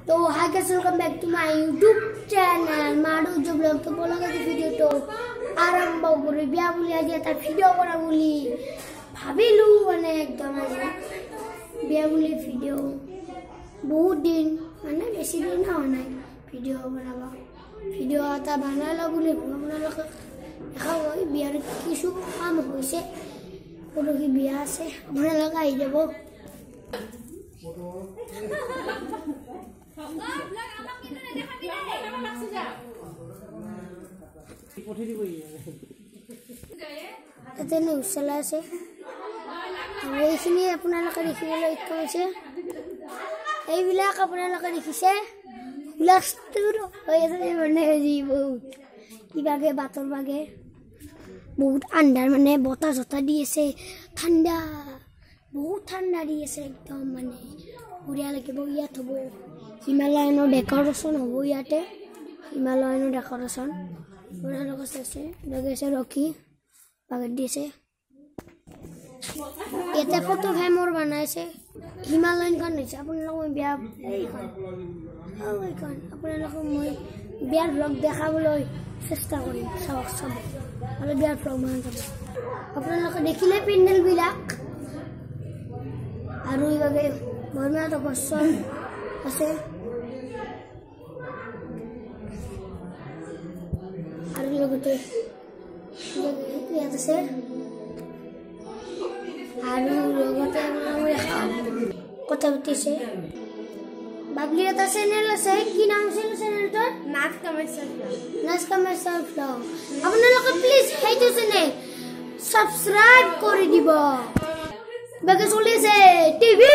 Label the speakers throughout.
Speaker 1: তো hi guys, welcome back to my YouTube channel Madhurya blog. তো বলা গেছে ভিডিওটো আৰম্ভ কৰি বিয়া বুলি আজি এটা ভিডিঅ' কৰা বুলি ভাবিলোঁ। মানে একদম আজি বিয়া বুলি ভিডিঅ' বহুত দিন মানে বেছি দিন হোৱা নাই ভিডিঅ' বনাব। ভিডিঅ' এটা বনাই লওঁ বুলি আপোনালোকক দেখাব। বিয়াৰ কিছু কাম হৈছে, পৰহি বিয়া আছে, আপোনালোক আহি যাব। তাতে নিউজ চলাই আছে আৰু এইখিনি আপোনালোকে দেখিবলৈ সক্ষম হৈছে। এইবিলাক আপোনালোকে দেখিছে হুলস্থুল হৈ আছে, মানে বহুত কিবাকে বাটৰ বাগে বহুত আন্ধাৰ, মানে বতাহ চতাহ দি আছে, ঠাণ্ডা বহুত ঠাণ্ডা দি আছে একদম, মানে বঢ়িয়া লাগিব। ইয়াত হ'ব হিমালয়নৰ ডেক'ৰেশ্যন হ'ব, ইয়াতে হিমালয়নৰ ডেক'ৰেশ্যন আপোনালোকে চাইছে। লগাইছে ৰখি বাগেট দিছে, ইয়াতে ফটো ফ্ৰেমৰ বনাইছে। হিমালয়নখন হৈছে আপোনালোকক মই বিয়া এইখন এইখন আপোনালোকক মই বিয়াৰ ভ্লগ দেখাবলৈ চেষ্টা কৰিম। চাওক চাব আৰু বিয়াৰ ভ্লগ বনাই যাব। আপোনালোকে দেখিলে পেণ্ডেলবিলাক আৰু এইভাগে বৰমাত গছ আছে আৰু লগতে ইয়াত আছে আৰু লগতে কথা পাতিছে। বাবলিৰ এটা চেনেল আছে, কি নাম আছিল চেনেলটোৰ?
Speaker 2: নাথ কামেশ্বৰ ব্লগ।
Speaker 1: নাথ কামেশ্বৰ ব্লগ। আপোনালোকে প্লিজ সেইটো চেনেল ছাবস্ক্ৰাইব কৰি দিব। বাকী চলিছে টিভি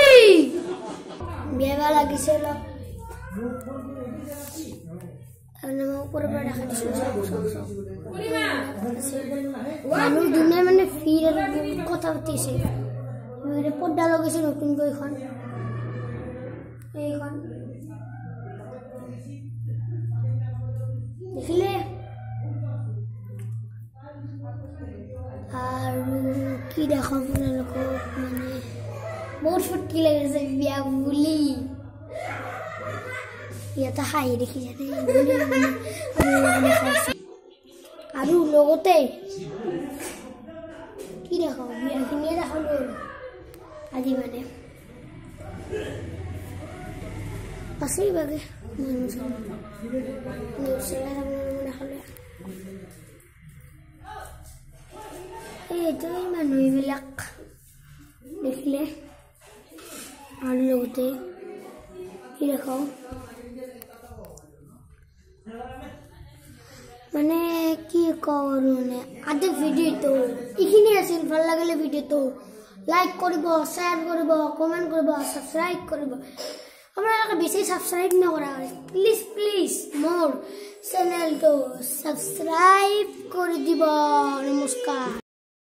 Speaker 1: বিয়া লাগিছে অলপ ওপৰৰ পৰা দেখা দিছোঁ। মানুহ দুনীয়া মানে ভিৰ আৰু বহুত কথা পাতিছে। পৰ্দা লগাইছে নতুনকৈ এইখন এইখন দেখিলে। আৰু কি দেখাম আপোনালোকক, মানে বহুত ফূৰ্তি লাগিছে বিয়া বুলি। ইয়াতে হাঁহি দেখিছে আৰু লগতে কি দেখাওঁ, বিয়াখিনিয়ে দেখালো আৰু আজি মানে আছে এইভাগে মানুহ দেখালে। এইটো মানুহবিলাক দেখিলে আৰু লগতে কি দেখাওঁ, মানে কি কওঁ আৰু, মানে আজি ভিডিঅ'টো এইখিনি আছিল। ভাল লাগিলে ভিডিঅ'টো লাইক কৰিব, শ্বেয়াৰ কৰিব, কমেণ্ট কৰিব, ছাবস্ক্ৰাইব কৰিব। আপোনালোকে বেছি ছাবস্ক্ৰাইব নকৰা, প্লিজ প্লিজ মোৰ চেনেলটো ছাবস্ক্ৰাইব কৰি দিব। নমস্কাৰ।